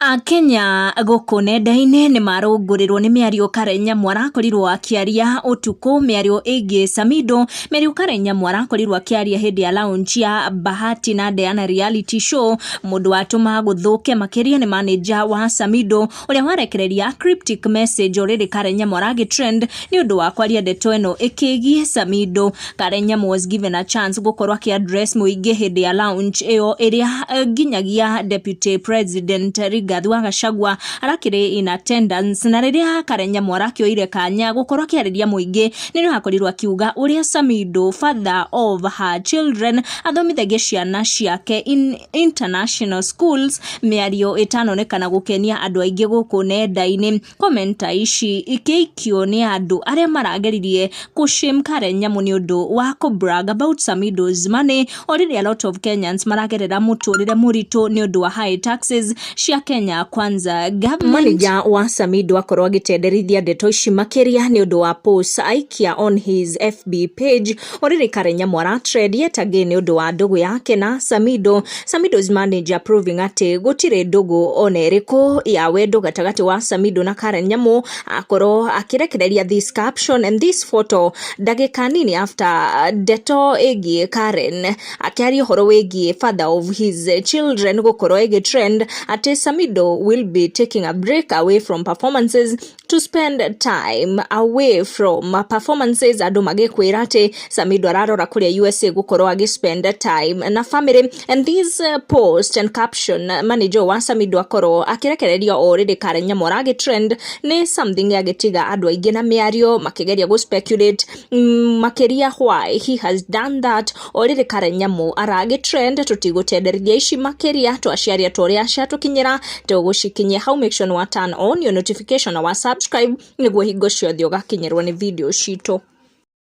Akenya gũkũ nenda-inĩ nĩ marũngũrĩrwo nĩ mĩario Karen Nyamu arakorirwo akĩaria ũtukũ, mĩario ĩgiĩ Samido, mĩario Karen Nyamu arakorirwo akĩaria hĩndĩ ya launch ya Bahati na Diana reality show. Mũndũ watũma gũthũke makĩria nĩ manager wa Samido ũrĩa warekereria cryptic message o rĩrĩ Karen Nyamu aragĩ trend nĩ ũndũ wa kwaria ndeto ĩno ĩkĩgiĩ Samido. Karen Nyamu was given a chance gũkorwo akĩ address mũingĩ hĩndĩ ya launch ĩyo ĩrĩa nginyagia Deputy President Rigathi wa Gachagua arakĩrĩ in attendance. Na rĩrĩa Karen Nyamu arakĩoire kanya gũkorwo akĩarĩria mũingĩ, nĩrĩo akorirwo akiuga ũrĩa Samido, father of her children, athomithagia ciana ciake in international schools, mĩario ĩtanonekana gũkenia andũ aingĩ gũkũ nenda-inĩ. Comment ta ici ikĩikio nĩ andũ arĩa marageririe kũ-shame Karen Nyamu nĩ ũndũ wa kũ-brag about Samido's money, o rĩrĩa a lot of Kenyans maragerera mũtũrĩre mũritũ nĩ ũndũ wa high taxes cia Kenya Kwanza government. Manager wa Samido akorwo agĩtenderithia ndeto ici makĩria nĩ ũndũ wa post aikia on his FB page, o rĩrĩ Karen Nyamu aratrend yet again nĩ ũndũ wa ndũgũ yake na Samido. Samido's manager proving atĩ gũtirĩ ndũgũ ona ĩrĩkũ ya wendo gatagatĩ wa Samido na Karen Nyamu, akorwo akĩrekereria this caption and this photo ndagĩka nini after ndeto ĩgiĩ Karen akĩaria ũhoro wĩgiĩ father of his children gũkorwo ĩgĩtrend, atĩ Samido will be taking a break away from performances to spend time away from performances. Andũ magĩkwĩra atĩ Samido ararora kũrĩa USA gũkorwo agĩspend time na family. And this post and caption manager wa Samido akorwo akĩrekereria o rĩrĩ Karen Nyamu aragĩtrend nĩ something yagĩtiga andũ aingĩ na mĩario makĩgeria gũ speculate makĩria why he has done that, o rĩrĩ Karen Nyamu aragĩtrend. Tũtigũtenderithia ici makĩria, twaciaria ta ũrĩa ciatũkinyĩra, tũgũcikinyia hau. Make sure nĩ wa turn on your notification na wa subscribe nĩguo hingo ciothe ũgakinyĩrwo nĩ video citũ.